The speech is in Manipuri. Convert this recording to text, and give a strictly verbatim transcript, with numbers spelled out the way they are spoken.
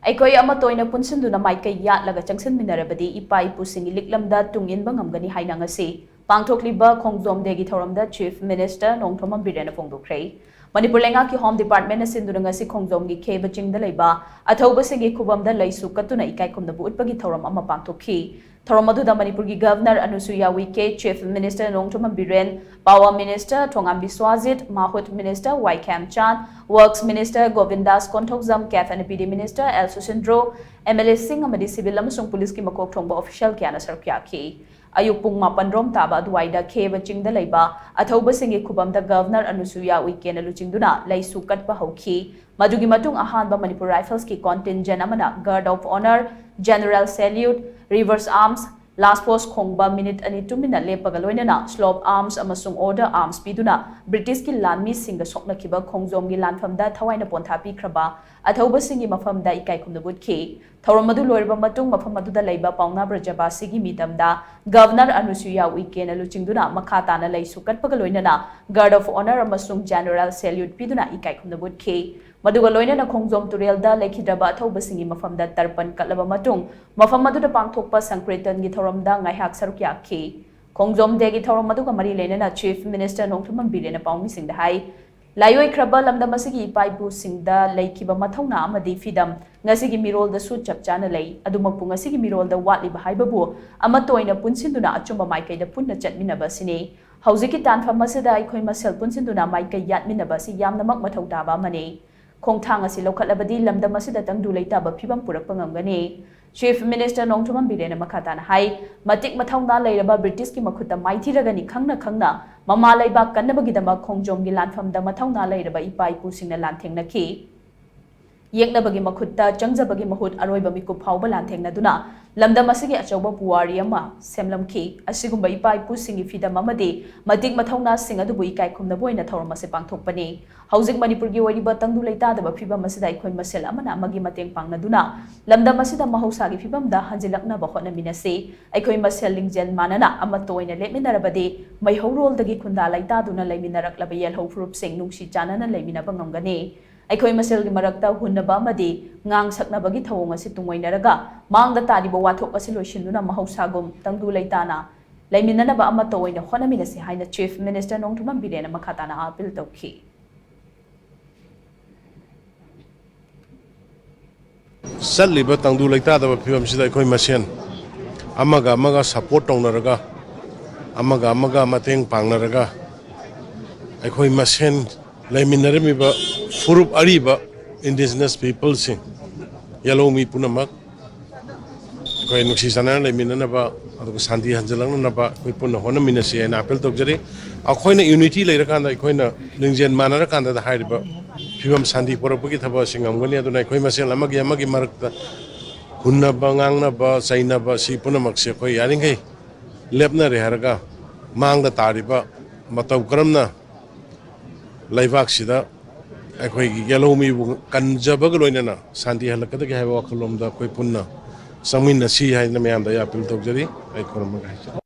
ꯑꯩꯈꯣꯏ ꯑꯃꯠꯇ ꯑꯣꯏꯅ ꯄꯨꯟꯁꯤꯟꯗꯨꯅ ꯃꯥꯏꯀꯩ ꯌꯥꯠꯂꯒ ꯆꯪꯁꯤꯟꯃꯤꯟꯅꯔꯕꯗꯤ ꯏꯄꯥ ꯏꯄꯨꯁꯤꯡꯒꯤ ꯂꯤꯛꯂꯝꯗ ꯇꯨꯡ ꯏꯟꯕ ꯉꯝꯒꯅꯤ ꯍꯥꯏꯅ ꯉꯁꯤ ꯄꯥꯡꯊꯣꯛꯂꯤꯕ ꯈꯣꯡꯖꯣꯝ ꯗꯦꯒꯤ ꯊꯧꯔꯝꯗ Chief Minister ꯅꯣꯡꯊꯣꯝꯕꯝ ꯕꯤꯔꯦꯟꯅ ꯐꯣꯡꯗꯣꯛꯈ꯭ꯔꯦ꯫ ꯃꯅꯤꯄꯨꯔ ꯂꯩꯉꯥꯛꯀꯤ Home Department ꯅ ꯁꯤꯟꯗꯨꯅ ꯉꯁꯤ ꯈꯣꯡꯖꯣꯝꯒꯤ ꯈꯦꯕ ꯆꯤꯡꯗ ꯂꯩꯕ ꯑꯊꯧꯕꯁꯤꯡꯒꯤ ꯈꯨꯕꯝꯗ ꯂꯩꯁꯨ ꯀꯠꯇꯨꯅ ꯏꯀꯥꯏ ꯈꯨꯝꯅꯕ ꯎꯠꯄꯒꯤ ꯊꯧꯔꯝ ꯑꯃ ꯄꯥꯡꯊꯣꯛꯈꯤ꯫ ꯊꯧꯔꯝ ꯑꯗꯨꯗ ꯃꯅꯤꯄꯨꯔꯒꯤ Governor Anusuiya Uikey, Chief Minister Nongthombam Biren, Power Minister Thongam Biswajit, ꯃꯥꯍꯨꯠ Minister Y Khemchand, Works Minister Govindas Konthoujam, Cafe and P D Minister L Susindro, M L A ꯁꯤꯡ ꯑꯃꯗꯤ civil ꯑꯃꯁꯨꯡ ꯄꯨꯂꯤꯁꯀꯤ ꯃꯀꯣꯛ ꯊꯣꯡꯕ official ꯀꯌꯥꯅ ꯁꯔꯨꯛ ꯌꯥꯈꯤ꯫ ꯑꯌꯨꯛ ꯄꯨꯡ ꯃꯥꯄꯟ ꯔꯣꯝ ꯇꯥꯕ ꯑꯗꯨꯋꯥꯏꯗ ꯈꯦꯕ ꯆꯤꯡꯗ ꯂꯩꯕ ꯑꯊꯧꯕꯁꯤꯡꯒꯤ ꯈꯨꯕꯝꯗ Governor ꯑꯅꯨꯁꯨꯏꯌꯥ ꯎꯏꯀꯦꯅ ꯂꯨꯆꯤꯡꯗꯨꯅ ꯂꯩꯁꯨ ꯀꯠꯄ ꯍꯧꯈꯤ꯫ ꯃꯗꯨꯒꯤ ꯃꯇꯨꯡ ꯑꯍꯥꯟꯕ ꯃꯅꯤꯄꯨꯔ Rifles ꯀꯤ contingent ꯑꯃꯅ Guard of Honour, General Salute, Reverse Arms, Last Post ꯈꯣꯡꯕ, ꯃꯤꯅꯤꯠ ꯑꯅꯤ ꯇꯨꯃꯤꯟꯅ ꯂꯦꯞꯄꯒ ꯂꯣꯏꯅꯅ Slope Arms ꯑꯃꯁꯨꯡ Order Arms ꯄꯤꯗꯨꯅ ꯕ꯭ꯔꯤꯇꯤꯁꯀꯤ ꯂꯥꯟꯃꯤꯁꯤꯡꯒ ꯁꯣꯛꯅꯈꯤꯕ ꯈꯣꯡꯖꯣꯝꯒꯤ ꯂꯥꯟꯐꯝꯗ ꯊꯋꯥꯏꯅ ꯄꯣꯟꯊꯥ ꯄꯤꯈ꯭ꯔꯕ ꯑꯊꯧꯕꯁꯤꯡꯒꯤ ꯃꯐꯝꯗ ꯏꯀꯥꯏ ꯈꯨꯝꯅꯕ ꯎꯠꯈꯤ꯫ ꯊꯧꯔꯝ ꯑꯗꯨ ꯂꯣꯏꯔꯕ ꯃꯇꯨꯡ ꯃꯐꯝ ꯑꯗꯨꯗ ꯂꯩꯕ ꯄꯥꯎꯅꯥ ꯕ꯭ꯔꯖꯕꯥꯁꯤꯒꯤ ꯃꯤꯇꯝꯗ Governor ꯑꯅꯨꯁꯨꯏꯌꯥ ꯎꯏꯀꯦꯅ ꯂꯨꯆꯤꯡꯗꯨꯅ ꯃꯈꯥ ꯇꯥꯅ ꯂꯩꯁꯨ ꯀꯠꯄꯒ ꯂꯣꯏꯅꯅ Guard of Honour ꯑꯃꯁꯨꯡ General Salute ꯄꯤꯗꯨꯅ ꯏꯀꯥꯏ ꯈꯨꯝꯅꯕ ꯎꯠꯈꯤ꯫ ꯃꯗꯨꯒ ꯂꯣꯏꯅꯅ ꯈꯣꯡꯖꯣꯝ ꯇꯨꯔꯦꯜꯗ ꯂꯩꯈꯤꯗ꯭ꯔꯕ ꯑꯊꯧꯕꯁꯤꯡꯒꯤ ꯃꯐꯝꯗ ꯇꯔꯄꯟ ꯀꯠꯂꯕ ꯃꯇꯨꯡ ꯃꯐꯝ ꯑꯗꯨꯗ ꯄꯥꯡꯊꯣꯛꯄ ꯁꯪꯀ꯭ꯔꯤꯇꯟꯒꯤ ꯊꯧꯔꯝꯗ ꯉꯥꯏꯍꯥꯛ ꯁꯔꯨꯛ ꯌꯥꯈꯤ꯫ ꯈꯣꯡꯖꯣꯝ ꯗꯦꯒꯤ ꯊꯧꯔꯝ ꯑꯗꯨꯒ ꯃꯔꯤ ꯂꯩꯅꯅ Chief Minister ꯅꯣꯡꯊꯣꯝꯕꯝ ꯕꯤꯔꯦꯟꯅ ꯄꯥꯎꯃꯤꯁꯤꯡꯗ ꯍꯥꯏ, ꯂꯥꯏꯑꯣꯏꯈ꯭ꯔꯕ ꯂꯝꯗꯝ ꯑꯁꯤꯒꯤ ꯏꯄꯥ ꯏꯄꯨꯁꯤꯡꯗ ꯂꯩꯈꯤꯕ ꯃꯊꯧꯅꯥ ꯑꯃꯗꯤ ꯐꯤꯗꯝ ꯉꯁꯤꯒꯤ ꯃꯤꯔꯣꯜꯗꯁꯨ ꯆꯞ ꯆꯥꯅ ꯂꯩ꯫ ꯑꯗꯨꯃꯛꯄꯨ ꯉꯁꯤꯒꯤ ꯃꯤꯔꯣꯜꯗ ꯋꯥꯠꯂꯤꯕ ꯍꯥꯏꯕꯕꯨ ꯑꯃꯠꯇ ꯑꯣꯏꯅ ꯄꯨꯟꯁꯤꯟꯗꯨꯅ ꯑꯆꯨꯝꯕ ꯃꯥꯏꯀꯩꯗ ꯄꯨꯟꯅ ꯆꯠꯃꯤꯟꯅꯕ ꯑꯁꯤꯅꯤ꯫ ꯍꯧꯖꯤꯛꯀꯤ ꯇꯥꯟꯐꯝ ꯑꯁꯤꯗ ꯑꯩꯈꯣꯏ ꯃꯁꯦꯜ ꯄꯨꯟꯁꯤꯟꯗꯨꯅ ꯃꯥꯏꯀꯩ ꯌꯥꯠꯃꯤꯟꯅꯕ ꯑꯁꯤ ꯌꯥꯝꯅꯃꯛ ꯃꯊꯧ ꯇꯥꯕ ꯑꯃꯅꯤ꯫ ꯈꯣꯡꯊꯥꯡ ꯑꯁꯤ ꯂꯧꯈꯠꯂꯕꯗꯤ ꯂꯝꯗꯝ ꯑꯁꯤꯗ ꯇꯪꯗꯨ ꯂꯩꯇꯥꯕ ꯐꯤꯕꯝ ꯄꯨꯔꯛꯄ ꯉꯝꯒꯅꯤ꯫ Chief Minister ꯅꯣꯡꯊꯣꯝꯕꯝ ꯕꯤꯔꯦꯟꯅ ꯃꯈꯥ ꯇꯥꯅ ꯍꯥꯏ, ꯃꯇꯤꯛ ꯃꯊꯧꯅꯥ ꯂꯩꯔꯕ ꯕ꯭ꯔꯤꯇꯤꯁꯀꯤ ꯃꯈꯨꯠꯇ ꯃꯥꯏꯊꯤꯔꯒꯅꯤ ꯈꯪꯅ ꯈꯪꯅ ꯃꯃꯥ ꯂꯩꯕꯥꯛ ꯀꯟꯅꯕꯒꯤꯗꯃꯛ ꯈꯣꯡꯖꯣꯝꯒꯤ ꯂꯥꯟꯐꯝꯗ ꯃꯊꯧꯅꯥ ꯂꯩꯔꯕ ꯏꯄꯥ ꯏꯄꯨꯁꯤꯡꯅ ꯂꯥꯟꯊꯦꯡꯅꯈꯤ꯫ ꯌꯦꯛꯅꯕꯒꯤ ꯃꯈꯨꯠꯇ ꯆꯪꯖꯕꯒꯤ ꯃꯍꯨꯠ ꯑꯔꯣꯏꯕ ꯃꯤꯀꯨꯞ ꯐꯥꯎꯕ ꯂꯥꯟꯊꯦꯡꯅꯗꯨꯅ ꯂꯝꯗꯝ ꯑꯁꯤꯒꯤ ꯑꯆꯧꯕ ꯄꯨꯋꯥꯔꯤ ꯑꯃ ꯁꯦꯝꯂꯝꯈꯤ꯫ ꯑꯁꯤꯒꯨꯝꯕ ꯏꯄꯥ ꯏꯄꯨꯁꯤꯡꯒꯤ ꯐꯤꯗꯝ ꯑꯃꯗꯤ ꯃꯇꯤꯛ ꯃꯊꯧꯅꯥꯁꯤꯡ ꯑꯗꯨꯕꯨ ꯏꯀꯥꯏ ꯈꯨꯝꯅꯕ ꯑꯣꯏꯅ ꯊꯧꯔꯝ ꯑꯁꯤ ꯄꯥꯡꯊꯣꯛꯄꯅꯤ꯫ ꯍꯧꯖꯤꯛ ꯃꯅꯤꯄꯨꯔꯒꯤ ꯑꯣꯏꯔꯤꯕ ꯇꯪꯗꯨ ꯂꯩꯇꯥꯗꯕ ꯐꯤꯕꯝ ꯑꯁꯤꯗ ꯑꯩꯈꯣꯏ ꯃꯁꯦꯜ ꯑꯃꯅ ꯑꯃꯒꯤ ꯃꯇꯦꯡ ꯄꯥꯡꯅꯗꯨꯅ ꯂꯝꯗꯝ ꯑꯁꯤꯗ ꯃꯍꯧꯁꯥꯒꯤ ꯐꯤꯕꯝꯗ ꯍꯟꯖꯤꯜꯂꯛꯅꯕ ꯍꯣꯠꯅꯃꯤꯟꯅꯁꯤ꯫ ꯑꯩꯈꯣꯏ ꯃꯁꯦꯜ ꯂꯤꯡꯖꯦꯜ ꯃꯥꯟꯅꯅ ꯑꯃꯠꯇ ꯑꯣꯏꯅ ꯂꯦꯞꯃꯤꯟꯅꯔꯕꯗꯤ ꯃꯩꯍꯧꯔꯣꯜꯗꯒꯤ ꯈꯨꯟꯗꯥ ꯂꯩꯇꯥꯗꯨꯅ ꯂꯩꯃꯤꯟꯅꯔꯛꯂꯕ ꯌꯦꯜꯍꯧ ꯐꯨꯔꯨꯞꯁꯤꯡ ꯅꯨꯡꯁꯤ ꯆꯥꯟꯅꯅ ꯂꯩꯃꯤꯟꯅꯕ ꯉꯝꯒꯅꯤ꯫ ꯑꯩꯈꯣꯏ ꯃꯁꯦꯜꯒꯤ ꯃꯔꯛꯇ ꯍꯨꯟꯅꯕ ꯑꯃꯗꯤ ꯉꯥꯡ ꯁꯛꯅꯕꯒꯤ ꯊꯧꯑꯣꯡ ꯑꯁꯤ ꯇꯨꯡꯑꯣꯏꯅꯔꯒ, ꯃꯥꯡꯗ ꯇꯥꯔꯤꯕ ꯋꯥꯊꯣꯛ ꯑꯁꯤ ꯂꯣꯏꯁꯤꯟꯗꯨꯅ ꯃꯍꯧꯁꯥꯒꯨꯝ ꯇꯪꯗꯨ ꯂꯩꯇꯥꯅ ꯂꯩꯃꯤꯟꯅꯅꯕ ꯑꯃꯠꯇ ꯑꯣꯏꯅ ꯍꯣꯠꯅꯃꯤꯟꯅꯁꯤ ꯍꯥꯏꯅ Chief Minister ꯅꯣꯡꯊꯣꯝꯕꯝ ꯕꯤꯔꯦꯟꯅ ꯃꯈꯥ ꯇꯥꯅ ꯑꯥꯄꯤꯜ ꯇꯧꯈꯤ꯫ ꯆꯠꯂꯤꯕ ꯇꯪꯗꯨ ꯂꯩꯇꯥꯗꯕ ꯐꯤꯕꯝꯁꯤꯗ ꯑꯩꯈꯣꯏ ꯃꯁꯦꯟ ꯑꯃꯒ ꯑꯃꯒ ꯁꯄꯣꯔꯠ ꯇꯧꯅꯔꯒ, ꯑꯃꯒ ꯑꯃꯒ ꯃꯇꯦꯡ ꯄꯥꯡꯅꯔꯒ, ꯑꯩꯈꯣꯏ ꯃꯁꯦꯟ ꯂꯩꯃꯤꯟꯅꯔꯝꯃꯤꯕ ꯐꯨꯔꯨꯞ ꯑꯔꯤꯕ ꯏꯟꯗꯤꯖꯤꯅꯁ ꯄꯤꯄꯜꯁꯤꯡ, ꯌꯦꯜꯍꯧꯃꯤ ꯄꯨꯝꯅꯃꯛ ꯑꯩꯈꯣꯏ ꯅꯨꯡꯁꯤ ꯆꯥꯟꯅꯅ ꯂꯩꯃꯤꯟꯅꯅꯕ, ꯑꯗꯨꯒ ꯁꯥꯟꯇꯤ ꯍꯟꯖꯤꯜꯂꯛꯅꯅꯕ ꯑꯩꯈꯣꯏ ꯄꯨꯟꯅ ꯍꯣꯠꯅꯃꯤꯟꯅꯁꯤ ꯍꯥꯏꯅ ꯑꯥꯄꯤꯜ ꯇꯧꯖꯔꯤ꯫ ꯑꯩꯈꯣꯏꯅ ꯌꯨꯅꯤꯇꯤ ꯂꯩꯔꯀꯥꯟꯗ, ꯑꯩꯈꯣꯏꯅ ꯂꯤꯡꯖꯦꯜ ꯃꯥꯟꯅꯔꯀꯥꯟꯗꯗ ꯍꯥꯏꯔꯤꯕ ꯐꯤꯕꯝ ꯁꯥꯟꯇꯤ ꯄꯨꯔꯛꯄꯒꯤ ꯊꯕꯛ ꯑꯁꯤ ꯉꯝꯒꯅꯤ꯫ ꯑꯗꯨꯅ ꯑꯩꯈꯣꯏ ꯃꯁꯦꯜ ꯑꯃꯒꯤ ꯑꯃꯒꯤ ꯃꯔꯛꯇ ꯍꯨꯟꯅꯕ, ꯉꯥꯡꯅꯕ, ꯆꯩꯅꯕ ꯁꯤ ꯄꯨꯝꯅꯃꯛꯁꯦ ꯑꯩꯈꯣꯏ ꯌꯥꯔꯤꯈꯩ ꯂꯦꯞꯅꯔꯦ ꯍꯥꯏꯔꯒ, ꯃꯥꯡꯗ ꯇꯥꯔꯤꯕ ꯃꯇꯧ ꯀꯔꯝꯅ ꯂꯩꯕꯥꯛꯁꯤꯗ ꯑꯩꯈꯣꯏꯒꯤ ꯌꯦꯜꯍꯧꯃꯤꯕꯨ ꯀꯟꯖꯕꯒ ꯂꯣꯏꯅꯅ ꯁꯥꯟꯇꯤ ꯍꯜꯂꯛꯀꯗꯒꯦ ꯍꯥꯏꯕ ꯋꯥꯈꯜꯂꯣꯟꯗ ꯑꯩꯈꯣꯏ ꯄꯨꯟꯅ ꯆꯪꯃꯤꯟꯅꯁꯤ ꯍꯥꯏꯗꯅ ꯃꯌꯥꯝꯗ ꯑꯩ ꯑꯥꯄꯤꯜ ꯇꯧꯖꯔꯤ꯫ ꯑꯩ ꯈꯨꯔꯨꯝꯃꯒ ꯍꯥꯏꯖꯔꯤ꯫